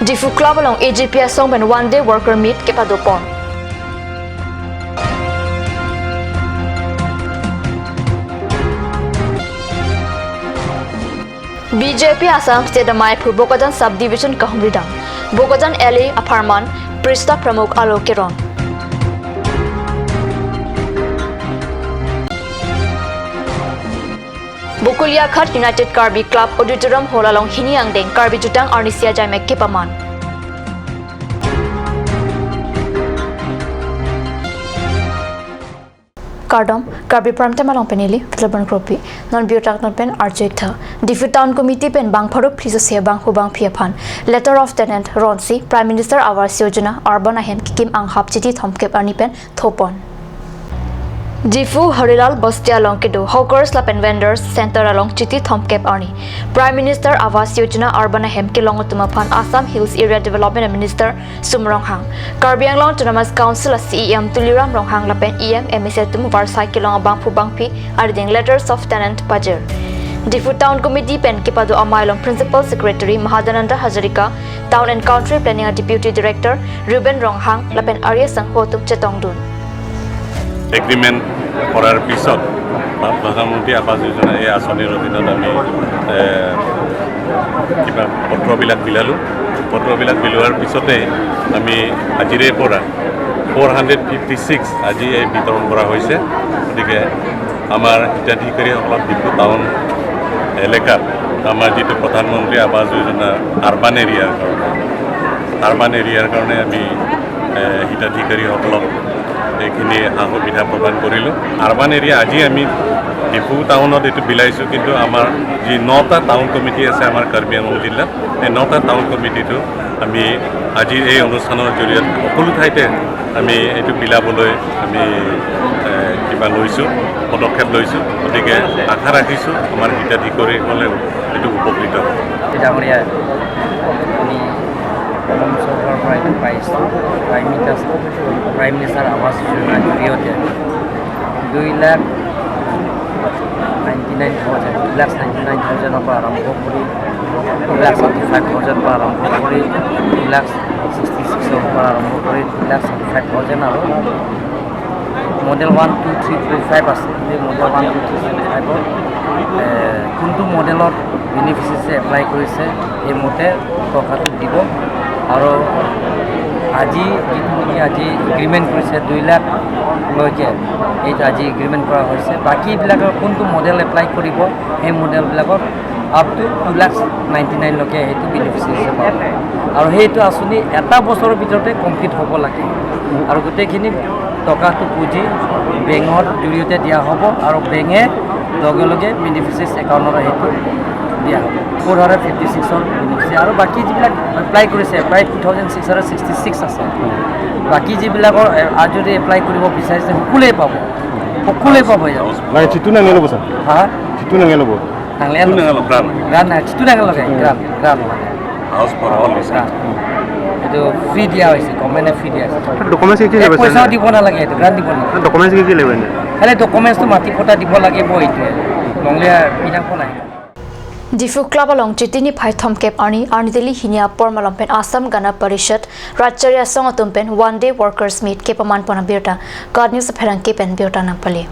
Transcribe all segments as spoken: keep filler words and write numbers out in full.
Diphu Club along A G P asong pen one day worker meet kepadopon. B J P Assam State amaiphu Bokajan Sub Division kahumridam. Bokajan L A apharman Prista Pramukh alo keron. Bokuliaghat United Karbi Club Auditorium Hall along hini angdeng Karbi Jutang Arnisi Ajaimek kepaman. Kardom, Karbi Prime Time along pen neli Fitlabon Kropi. Non biutak non pen arjuik tha. Diphu Town Committee pen bang pharo phli sose bangphu bangphi aphan letter of tenant ronsi Prime Minister Awas Yojana urban ahem kekim anghap chiti thomkep arni pen thopon. Diphu Harilal Bosti along kedo Hawkers lapen Vendors Center along chiti thomkep arni Prime Minister Awas Yojana urban ahem kelong atum aphan Assam Hills Area Development Minister Sum Ronghang, Karbi Anglong Autonomous Council a C E M Tuliram Ronghang lapen E M, M A C atum varsai kelong abangphu bangphi arideng letters of tenant pajir. Diphu Town Committee pen kepado amei along Principal Secretary Mahadananda Hazarika, Town and Country Planning a Deputy Director Reuben Ronghang lapen Arya Sangho atum chetongdun. Agreement কৰাৰ পিছত প্ৰ- প্ৰধানমন্ত্ৰী আৱাস যোজনা এই আঁচনিৰ অধীনত আমি এ, কিবা পত্ৰবিলাক বিলালোঁ। পত্ৰবিলাক বিলোৱাৰ পিছতে আমি আজিৰে পৰা ফ'ৰ হাণ্ড্ৰেড ফিফটি ছিক্স আজি এই বিতৰণ কৰা হৈছে। গতিকে আমাৰ হিতাধিকাৰীসকলক ডিফু টাউন এলেকাত আমাৰ যিটো প্ৰধানমন্ত্ৰী আৱাস যোজনা আৰ্বান এৰিয়াৰ কাৰণে, আৰ্বান এৰিয়াৰ কাৰণে আমি এ, হিতাধিকাৰীসকলক এইখিনি সা সুবিধা প্ৰদান কৰিলোঁ। আৰ্বান এৰিয়া আজি আমি ডিফু টাউনত এইটো বিলাইছোঁ, কিন্তু আমাৰ যি নটা টাউন কমিটি আছে আমাৰ কাৰ্বি আংলং জিলাত, এই নটা টাউন কমিটিটো আমি আজি এই অনুষ্ঠানৰ জৰিয়তে সকলো ঠাইতে আমি এইটো বিলাবলৈ আমি এ, কিবা লৈছোঁ, পদক্ষেপ লৈছোঁ। গতিকে আশা ৰাখিছোঁ আমাৰ হিতাধিকাৰীসকলেও এইটো উপকৃত হ'ব। ডাঙৰীয়া, আমি অসম চৰকাৰৰ পৰা এইটো পাইছোঁ, প্ৰাইম মিনিষ্টাৰ, প্ৰাইম মিনিষ্টাৰ আৱাস যোজনাৰ জৰিয়তে দুই লাখ নাইণ্টি নাইন থাউজেণ্ড, দুই লাখ নাইণ্টি নাইন থাউজেণ্ডৰ পৰা আৰম্ভ কৰি, দুই লাখ ছেভেণ্টি ফাইভ থাউজেণ্ডৰ পৰা আৰম্ভ কৰি, দুই লাখ ছিক্সটি ছিক্সৰ পৰা আৰম্ভ কৰি দুই লাখ ছেভেণ্টি ফাইভ থাউজেণ্ড আৰু model one, two, three, four, five আছে। এই model one, two, three, four, ফাইভৰ, এ, কোনটো মডেলত বেনিফিচিয়াৰীয়ে এপ্লাই কৰিছে, সেইমতে টকাটো দিব। আৰু আজি যিটো নেকি আজি এগ্ৰিমেণ্ট কৰিছে দুই লাখলৈকে, এইটো আজি এগ্ৰিমেণ্ট কৰা হৈছে। বাকীবিলাকৰ কোনটো মডেল এপ্লাই কৰিব, সেই মডেলবিলাকৰ আপ টু টু লাখ নাইণ্টি নাইনলৈকে সেইটো বেনিফিচিয়াৰী পাব। আৰু সেইটো আঁচনি এটা বছৰৰ ভিতৰতে কমপ্লিট হ'ব লাগে। আৰু গোটেইখিনি টকাটো পুঁজি বেংকৰ জৰিয়তে দিয়া হ'ব আৰু বেংকে লগে লগে বেনিফিচিয়াৰী একাউণ্টত সেইটো দিয়া হ'ব। ফ'ৰ হাণ্ড্ৰেড ফিফটি ছিক্সৰ বেনিফিচিয়াৰী আৰু বাকী যিবিলাক এপ্লাই কৰিছে, প্ৰায় two thousand six hundred sixty six আছে। বাকী যিবিলাকৰ, এ, আৰু যদি এপ্লাই কৰিব বিচাৰিছে, সকলোৱে পাব, সকলোৱে পাব ইয়াত। Nang chitu nangkelopo, sir? হা? Chitu nangkelopo? Nanglelo. Chitu nangkelo, grant. Grant na, chitu nangkelo ke, grant, grant. House for all is grant. এইটো ফ্ৰী দিয়া হৈছে, গভৰ্ণমেণ্টে ফ্ৰী দিয়া হৈছে। Documents কি কি এক লাগিব, পইচাও sir? দিব নালাগে, এইটো গ্ৰাণ্ট দিব নালাগে। Documents কি কি লাগিব এনে? খালি ডকুমেণ্টছটো মাটি পট্টা দিব লাগিব, এইটোৱে। নহ'লে পিনাকো নাই। Diphu Club along chiti niphai thomkep arni, arni dili hini apor malom pen Assam Gana Parishad Ratchari asong atum pen one day workers meet kepamanpon abirta KAT News apherangke pen birta nangpale.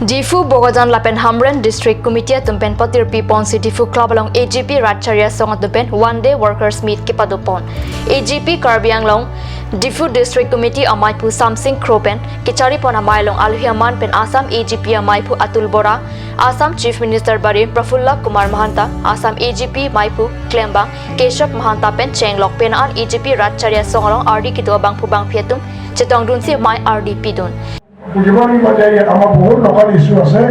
Diphu, Bokajan lapen Hamren District Committee atum pen patirpi ponsi Diphu Club along A G P Ratchari asong atum pen one day workers meet kepadopon. A G P Karbi Anglong Diphu District Committee amaiphu Samsing Kro pen kecharipon amei along alohi aman pen Assam A G P amaiphu Atul Bora, Assam Chief Minister barim Prafulla Kumar Mahanta, Assam A G P maiphu klembang Keshav Mahanta pen chenglok pen an A G P Ratchari asong along ardi kedo abangphu bangphi atum chetongdunsi amei ardi pidun. বুজিব লাগিব যে ইয়াত আমাৰ বহুত local issue আছে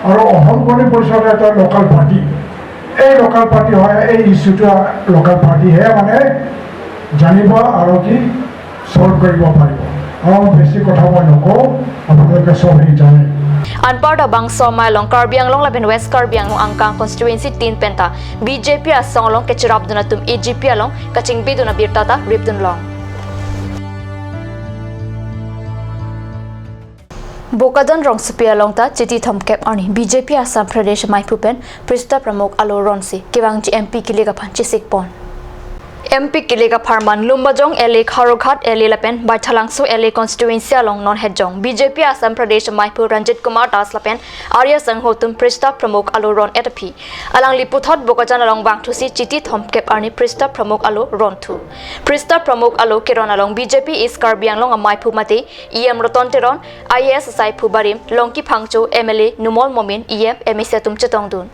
আৰু অসম গণ পৰিষদ এটা local party. এই লোকেল পাৰ্টি হয়, এই ইছ্যুটো লোকেল পাৰ্টিহে মানে জানিব আৰু কি ছল্ভ কৰিব পাৰিব। আৰু বেছি কথা মই নকওঁ, আপোনালোকে চবেই জানে। Anparta bangso amei along Karbi Anglong lapen West Karbi Anglong angkang constituency tin penta B J P asong along kecherapdun atum A G P along kachingbidun abirta ta ripdunlong. Bokajan rongsopi along ta chiti thomkep arni B J P Assam Pradesh maiphu pen Prista Pramukh alo ronsi kevangji M P kilik aphan chesikpon. M P kilik apharman Lumbajong L A, Howraghat L A lapen Baithalangso L A constituency along non hetjong B J P Assam Pradesh amaiphu Ranjit Kumar Das lapen Arya Sangho atum Prista Pramukh alo ron-et aphi. Alangli puthot Bokajan along vangthusi Chiti thomkep arni Prista Pramukh alo ronthu. Prista Pramukh alo keron along B J P East Karbi Anglong amaiphu mate E M Ratan Teron, I A S asaiphu barim Longki Phangcho, M L A Numal Momin, E M, M A C atum chetongdun.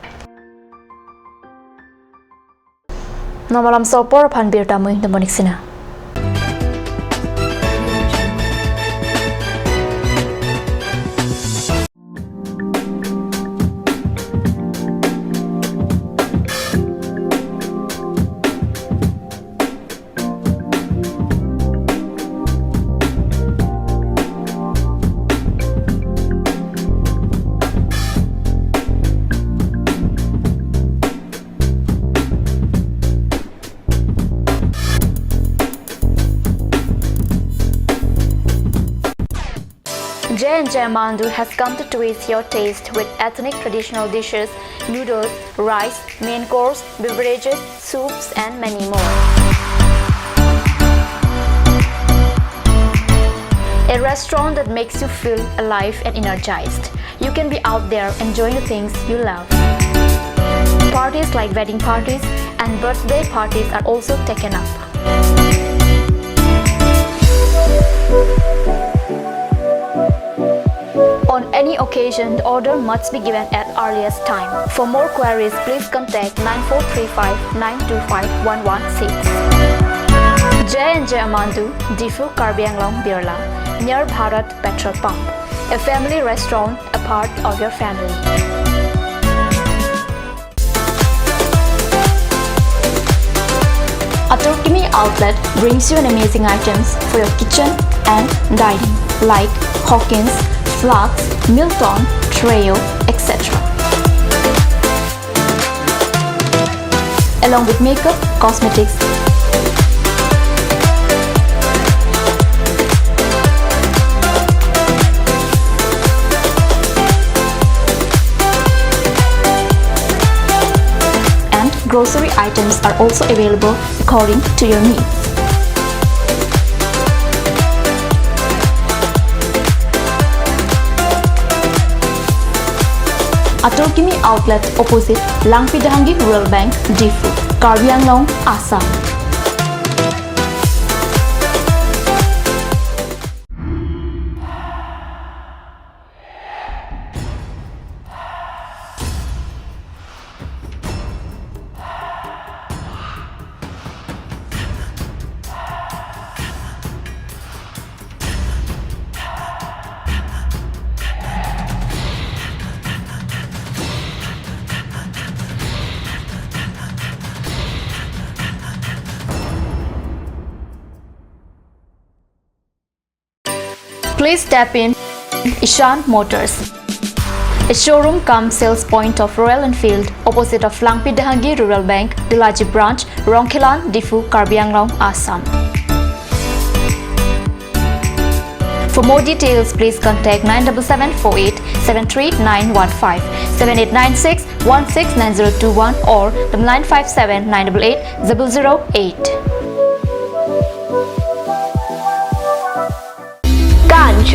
Non malam sopor aphan birta mui demonik sina. J and J Amandu has come to twist your taste with ethnic traditional dishes, noodles, rice, main course, beverages, soups, and many more. A restaurant that makes you feel alive and energized. You can be out there enjoying the things you love. Parties like wedding parties and birthday parties are also taken up. On any occasion, the order must be given at earliest time. For more queries, please contact nine four three five nine two five one one six. J and J Amandu, Diphu, Karbi Anglong, Birla, near Bharat Petrol Pump. A family restaurant, a part of your family. Atur Kimi Outlet brings you an amazing items for your kitchen and dining, like Hawkins, Flax, Milton, Treo, et cetera. Along with makeup, cosmetics, and grocery items are also available according to your needs. Atur Kimi Outlet, opposite Langpi Dehangi Rural Bank, Diphu, Karbi Anglong, Assam. Please step in Ishan Motors, a showroom cum sales point of Royal Enfield, opposite of Langpi Dehangi Rural Bank, Delaji Branch, Rongkhelan, Diphu, Karbi Anglong, Assam. For more details, please contact nine double seven four eight seven three nine one five, seven eight nine six one six nine zero two one or the nine five seven nine double eight double zero eight. Ganj.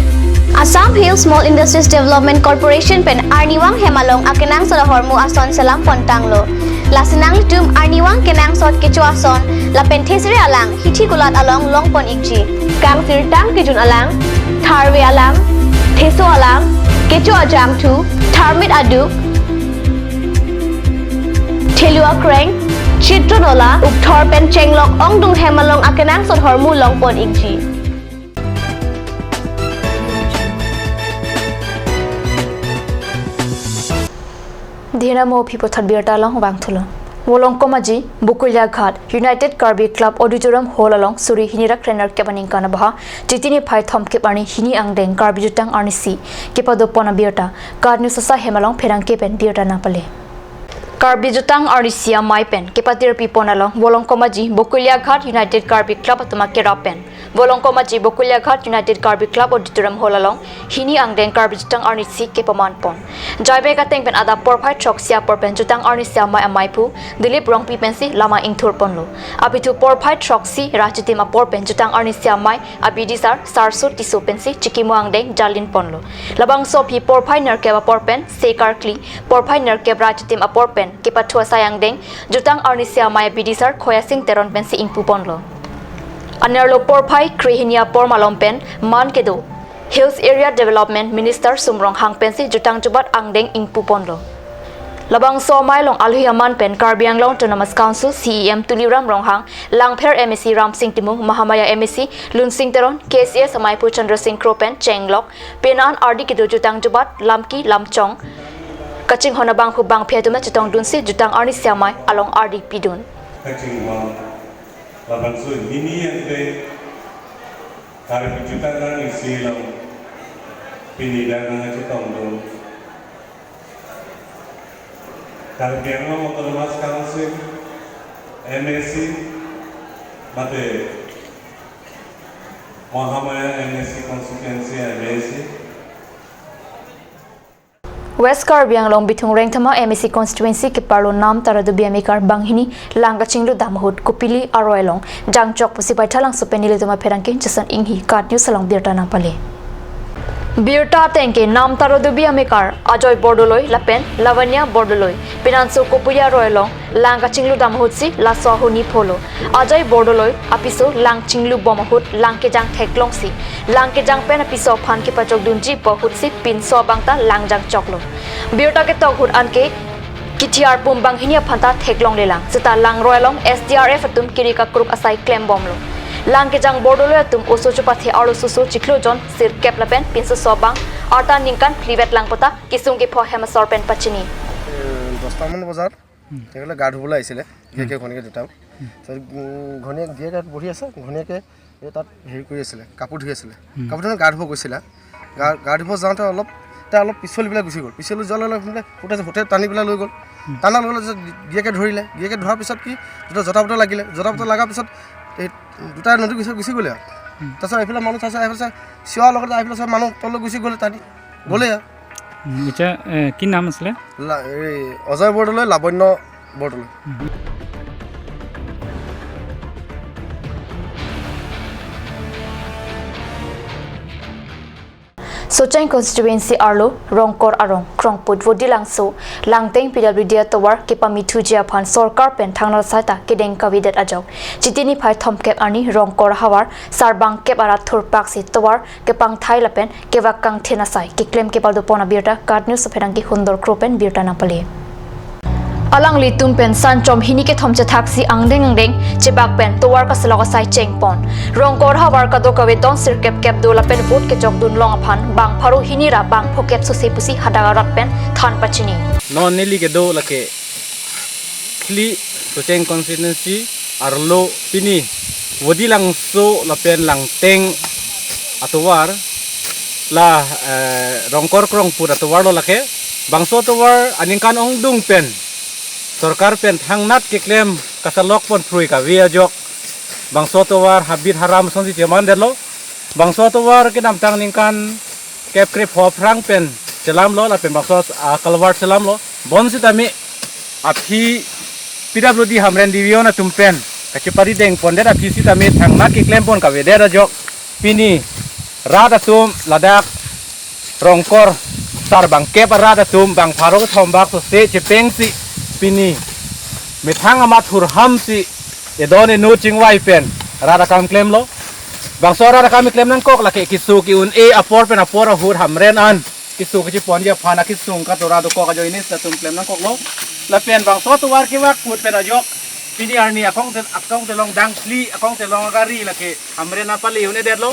Assam Hill Small Industries Development Corporation pen arnivang hem along akenangsot ahormu ason selam pontanglo. Lasi nanglitum arnivang kenangsot kecho ason lapen thesere alang hithi kulat along longpon ikji. Kangsirtang kejun alang, tharve alang, theso alang, kecho ajangthu, tharmit aduk, thelu akreng, chitron ola, ukthor pen chenglok ongdung hem along akenangsot hormu longpon ikji. Dina mo aphi puthot birta along vangthulo. Molong komaji, Bokolia Ghat, United Karbi Club Auditorium Hall along suri hini ra krenerkep aningkan abaha, Chiti niphai thomkep arni hini angdeng Karbi Jutang Arnisi kepadopon abirta, KAT News asa hem along pherangke pen birta nangpale. Karbi Jutang Arnisi Amei pen kepatirpi pon along Volongkom Aji Bokuliaghat United Karbi Club atum akerap pen Volongkom Aji Bokuliaghat United Karbi Club Auditorium Hall along hini angdeng Karbi Jutang Arnisi kepaman pon. Jaibek ateng pen adap porphai throksi apor pen Jutang Arnisi Amei amaiphu Dilip Rongpi pensi lama ingthur ponlo. Apithu porphai throksi ra chitim apor pen Jutang Arnisi Amei abidisar Sarso Tisso pensi chikimo angdeng jalin ponlo. Labangso aphi porphai nerkep apor pen se karkli, porphai nerkep ra chitim apor pen kepathu asai angdeng Jutang Arnisi Amei abidisar Khoyasing Teron pensi ingpu ponlo. Anerlo porphai krehini apor malom pen man kedo Hills Area Development Minister Sum Ronghang pensi jutang jubat angdeng ingpu ponlo. Labangso amei along alohi aman pen Karbi Anglong Autonomous Council C E M Tuliram Ronghang, Langpher M A C Ramsing Timung, Mahamaya M A C Lunsing Teron, K C S amaiphu Chandra Sing Kro pen chenglok, penan ardi kedo jutang jubat, lamki lamchong kachinghon abangphu bangphi atum chetongdunsi Jutang Arnisi Amei along ardi pidun. Kachinghon labangso hini angdeng Karbi Jutang Arnisi along pini dak nangchetongdun Karbi Anglong Autonomous Council M A C mate Mahamaya M A C constituency M A C. West Karbi Anglong Bithung Rengthama M A C constituency keparlo Namtara Dubi amekar banghini lang kachingludam ahut kopili aroi along jangchok pusi Baithalangso pen nelitum apherangke Jason Inghi, KAT News along birta nangpale. Birta ateng ke Namtara Dubi amekar Ajoy Bordoloi lapen Lavanya Bordoloi penanso kopili aroi along lang kachingludam ahutsi laso ahuni pholo. Ajoy Bordoloi apiso lang chinglubom ahut lang kejang theklongsi lang kejang pen apiso aphan kepachokdunji pu ahutsi pinso abangta lang jangchoklo. Birta ketok ahut anke kithi arpum banghini aphanta theklonglelang. Seta langroi along S D R F atum kiri kakruk asai klembomlo. Lang kejang Bordoloi atum oso chopathe arloso oso chiklo jon sirkep lapen pinsoso abang arta ningkan phlivet lang puta kesung kepho hem asor pen pachini. এ, দহটামান বজাত তেখেতলোকে গা ধুবলৈ আহিছিলে, গিৰিয়েকে ঘনীয়েকে দুটা। তাৰপিছত, উম, ঘনীয়েক, গিৰিয়েক ইয়াত বহি আছে, ঘনীয়েকে এই তাত হেৰি কৰি আছিলে, কাপোৰ ধুই আছিলে। কাপোৰ ধুই গা ধুব গৈছিলে। গা, গা ধুব যাওঁতে অলপ, তাই অলপ পিছলি পেলাই গুচি গ'ল। পিছলি যোৱাৰ লগে লগে সোনকালে সোঁতে, সোঁতে টানি পেলাই লৈ গ'ল। টানাৰ লগে লগে যে গিৰিয়েকে ধৰিলে, গিৰিয়েকে ধৰাৰ পিছত কি, দুটা জঁটা পটা লাগিলে। জঁটা পটা লগাৰ পিছত এই দুটা নদী গুচি, গুচি গ'লে আৰু। তাৰপিছত এইফালে মানুহ চাইছে, এইফালে চাই, চিঞৰাৰ লগতে এইফালে চাই মানুহ তললৈ গুচি গ'লে, টানি গ'লে আৰু। উম, এতিয়া, এ, কি নাম আছিলে? লা-, এই অজয় বৰদলৈ, লাৱণ্য Bordoloi. Socheng constituency arlo Rongkor arong krongput Vodilangso langteng P W D atovar kepamithuji aphan sorkar pen thangnat asai ta kedeng kavedet ajok Chiti niphai thomkep arni Rongkor havar sarbang kep arat thurpaksi tovar kepangthai lapen kevak kangthin asai keklem kepado pon abirta KAT News apherangke Hundor Kro pen birta nangpale. Alanglitum pen sanchom hini kethom chethaksi angdeng angdeng chebak pen tovar kaselok asai chengpon. Rongkor havar kadokave don sirkep kep do lapen vote kechokdun long aphan bang pharo hini ra bang phokep sose pusi hadak arat pen than pachini. Non neli kedo lake phli Socheng constituency arlo pini Vodilangso lapen Langteng atovar la, eh, Rongkor krongput atovar lo lake. Bangso atovar aningkan ongdung pen sorkar pen thangnat keklem kasalok pon phrui kave ajok. Bangso atovar habit haram asonsi chemandetlo. Bangso atovar kedamtang ningkan kep krepho aphrang pen chelamlo lapen bangso a culvert chelamlo. Bonsitame aphi P W D Hamren Division atum pen kacheparideng pondet aphi sitame thangnat keklem pon kavedet ajok pini rat atum ladak Rongkor sarbang kep arat atum bang pharo kethom bak sose chepengsi pini methang amat hurhamsi edon eno chingvai pen rat akam klemlo. Bangso rat akam klem nangkok lake keso ke-un-e apor pen apor ahut Hamren an keso kecheponji aphan akesung katora dokok ajoine seta atum klem nangkoklo. Lapen bangso tovar kevak put pen ajok pini arni akong te, akong telong dangphli akong telong agari lake Hamren apale un-edetlo.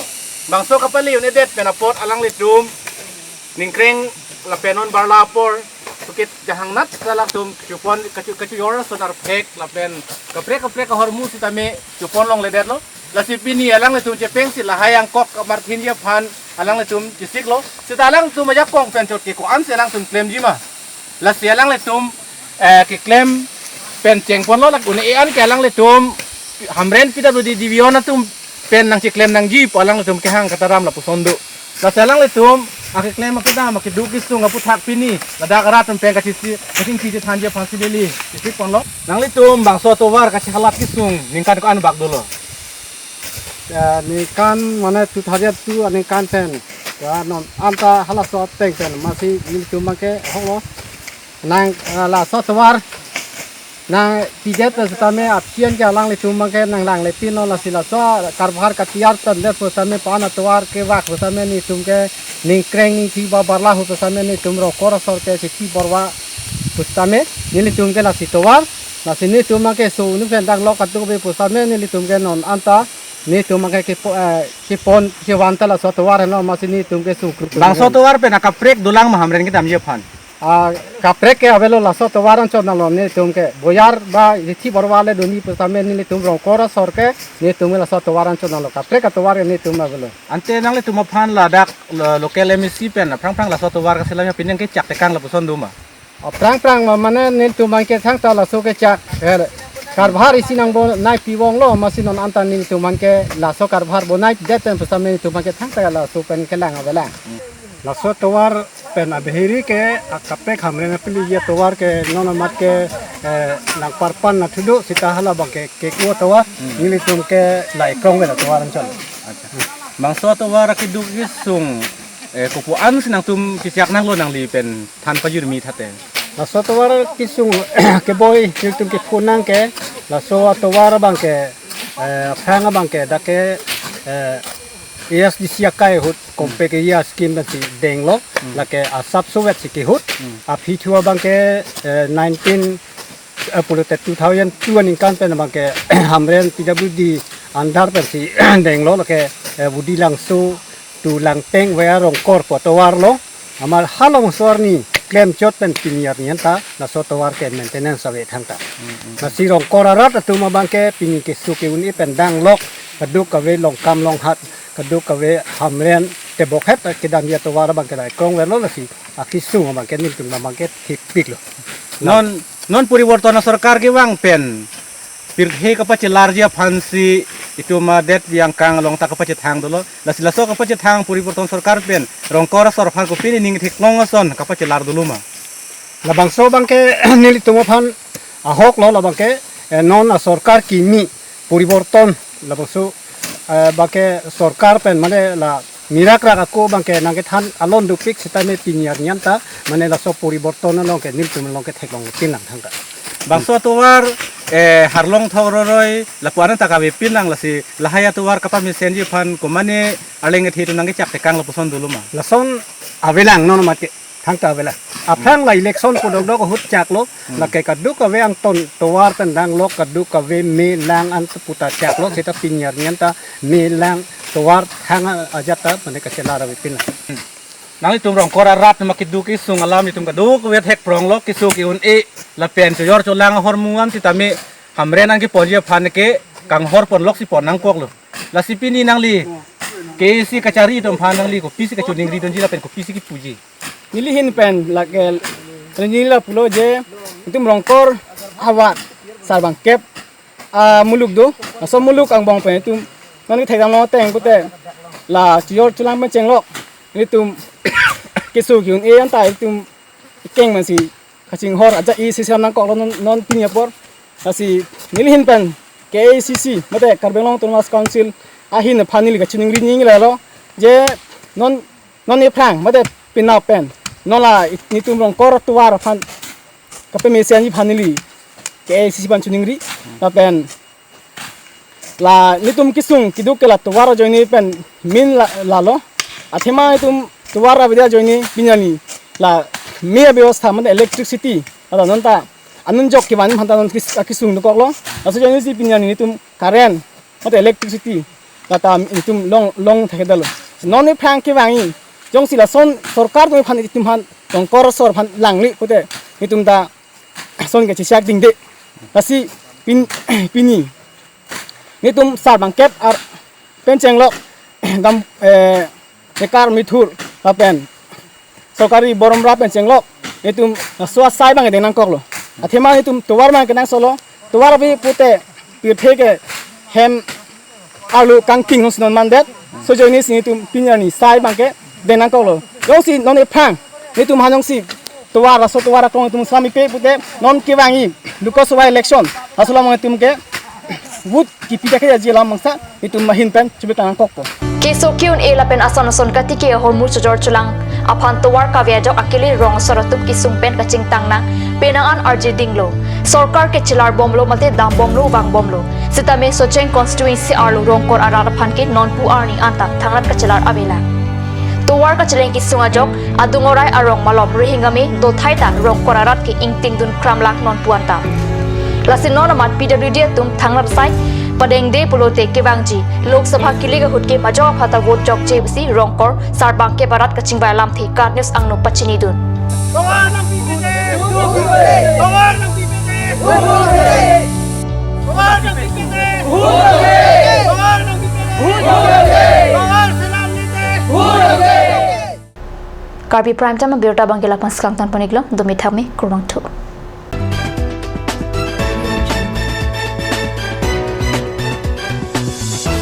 Bangso kapale un-edet pen apot alanglitum ningkreng lapen non barla apor sukit jahangnat alangtum chupon kachu, kachu yor sonar phek lapen kaprek kaprek ahormu sitame chupon longledetlo. Lasi pini alanglitum chepengsi lahai angkok amarthinji aphan alanglitum chesiklo. Seta alangtum ajakong pen chot ke ko-ansi alangtum klemjima. Lasi alanglitum Eh, keklem pen chengponlo, lake un-e an ke alanglitum Hamren P W D division atum pen nangcheklem nangji pu alanglitum kehang kataram lapuson do. Lasi alanglitum akeklem akedam akeduk kesung aphuthak pini ladak arat atum pen kachisi kachingki chethanji aphansi neli chesik ponlo. Nanglitum bangso atovar kachehalat kesung ningkan ko-an bak dolo? Ya, ningkan mane two thousand two aningkan pen. Ya, non anta halaso ateng pen masi nelitum abangke ahoklo. Nang, eh, laso atovar nangpidet pen setame aphi an ke alanglitum abangke nanglanglepinlo, lasi laso karbahar katiyar tangdet pu setame, pan atovar kevak pu setame nelitum ke ningkreng ningthi ba barla hu pu setame nelitum Rongkor asor ke Chethi Borwa pu setame nelitum ke lasi tovar, lasi nelitum abangke so unu pen danglok kaduk ave pu setame nelitum ke non anta nelitum abangke kepo-, eh, kepon kevan ta laso atovar henlo, masi nelitum ke sungkruk. Bangso atovar pen akaprek dolang ma Hamren kedamji aphan? Ah, kaprek ke avelo, laso atovar anchot nanglo nelitum ke. Boyar ba Chethi Borwa le doni pu setame nelitum Rongkor asor ke nelitum ke laso atovar anchot nanglo, kaprek atovar ke nelitum avelo. Ante nanglitum aphan ladak lo-, local M A C pen aphrang phrang laso atovar kaselam ya pini nangkechak tekang lapuson do ma? Aphrang phrang ma mane nelitum abangke thangta laso kechak, eh, karbahar isi nangbonai pivonglo, masi non anta nelitum abangke laso karbahar bonaidet pen pu setame nelitum abangke thangta laso pen kelang avelang. Laso atovar pen abihiri ke akaprek Hamren apiliji atovar ke non amat ke, eh, nangparpan nathudu seta hala abangke keku atovar, nelitum ke la ekrong ave atovar anchot. Acha. Bangso atovar akeduk kesung, eh, kopu-an si nangtum chechak nanglo nangli pen than pajirmi thate? Laso atovar kesung keboi nelitum kepho nang ke, laso atovar abangke, eh, aphrang abangke dak ke, eh, A S D C akai ahut Compact Area scheme pensi denglo, lake asap sovet si kehut, aphi thu abangke, eh, nineteen, eh, pulote two thousand two aningkan pen abangke Hamren P W D under pensi denglo, lake, eh, Budilangso to Langpeng via Rongkor pu atovar lo. Amat halabangso arni klemchot pen pini arni anta laso atovar ke maintenance ave thangta. Lasi Rongkor arat atum abangke pini keso ke-un-e pen danglok, kaduk kave Longkam Longhat, kaduk kave Hamren tebok het kedamji atovar abangke la ekrong avelo, lasi akesung abangke nelitum abangke thikpiklo. Non, non poriborton asorkar kevang pen pirthe kapachelarji aphansi itum adet Biangkang along ta kapachethang dolo. Lasi laso kapachethang poriborton sorkar pen Rongkor asor aphan kopi ning theklong ason kapachelar dolo ma? Labangso abangke nelitum aphan ahoklo, labangke, eh, non asorkar kimi poriborton labangso, eh, abangke sorkar pen mane la mirak rak ako abangke nangkethan alon dopik setame pini arni anta mane laso poriborton along ke nelitum along ke theklongpin lang thangta. Bangso atovar, eh, Harlong Thok Roroi lapu-an ta kavepin lang, lasi lahai atovar kapamesenji aphan komane arleng kethe atum nangkechak tekang lapuson dolo ma? Lason avelang non amat ke thangta avelang. Aphrang la election pu dokdok ahut chaklo, lake kaduk kave angton tovar pen danglok, kaduk kave me lang an puta chaklo, seta pini arni anta me lang tovar thang ajat ta mane kachelar avepin lang. Nanglitum Rongkor arat ma keduk kesung alam itum kaduk kave thekpronglo, keso ke-un-e lapen chojor cholang ahormu an sitame Hamren an keponji aphan ke kanghor ponlok si pon nangkoklo. Lasi pini nangli K A A C kachari atum aphan nangli kopisi kachoningri dunji lapen kopisi kipuji? Neli ahin pen lake, neli lapulo je, itum Rongkor ahavar sarbangkep amuluk do, laso muluk angbong pen itum non kethekdamlo ateng pute la chojor cholang pen chenglok, itum keso ke-un-e anta itum keng mansi kachinghor ajat isi selam nangkoklo non, non pini apor. Lasi neli ahin pen K A A C C mate Karbi Anglong Autonomous Council ahin aphan neli kachoningri ningri lalo je non, non ephrang mate penap pen non la netum Rongkor atovar aphan kapamesenji aphan neli K A A C C aphan choningri lapen la netum kesung keduk ke la tovar ajoine pen min la, lalo. Athema netum tovar avedet ajoine pini arni la me abyabostha mane electricity la non ta anunjok kevan aphan ta non kis-, akesung dokoklo. Laso ajoine si pini arni netum current mate electricity la ta netum long, long thekdetlo. Non ephrang kevangji jongsi lason sorkar atum aphan, itum aphan, Rongkor asor aphan langle pute netum ta ason ke chechak dingde. Lasi pin-, pini netum sarbangkep ar pen chenglok dam, eh, Mekar Mithur lapen Sorkari Boromra pen chenglok netum laso asai abang deng nangkoklo. Athema netum tovar abang kenangsotlo. Tovar ave pute pirthe ke hem arlo kangting hos non mandet. Sojoine si netum pini arni sai abang ke deng nangkoklo. Jongsi non ephrang netum hanjongsi tovar, laso tovar aklong netum sami pe pute non kevangji Lok Sabha election, laso alam netum ke vote kipi ta ke aji alam abangsa netum ahin pen chebetang nangkokpo. Keso ke-un-e lapen ason ason katike ahormu chojor cholang aphan tovar kave ajok akili rong asor atum kesung pen kachingtang nang penang an arje dinglo. Sorkar ke chelar bomlo mate dam bomlo, vang bomlo. Sitame Socheng constituency arlo Rongkor arat aphan ke nonpu arni anta thangrat kachelar avelang. Tovar kacheleng kesung ajok adung orai arong malom rihing ame dothai ta Rongkor arat ke ingtingdun kramlak nonpu anta. Lasi non amat P W D atum thangrat sai padengde pulote kevangji Lok Sabha kilik ahut ke majok aphanta vote jokje pusi Rongkor Sarbang ke barat kachingvai alamthe KAT News angno pachinidun. Karbi Prime Time abirta abang ke lapu-an si kangton pon-iklo, dome thakme, kurvangthu.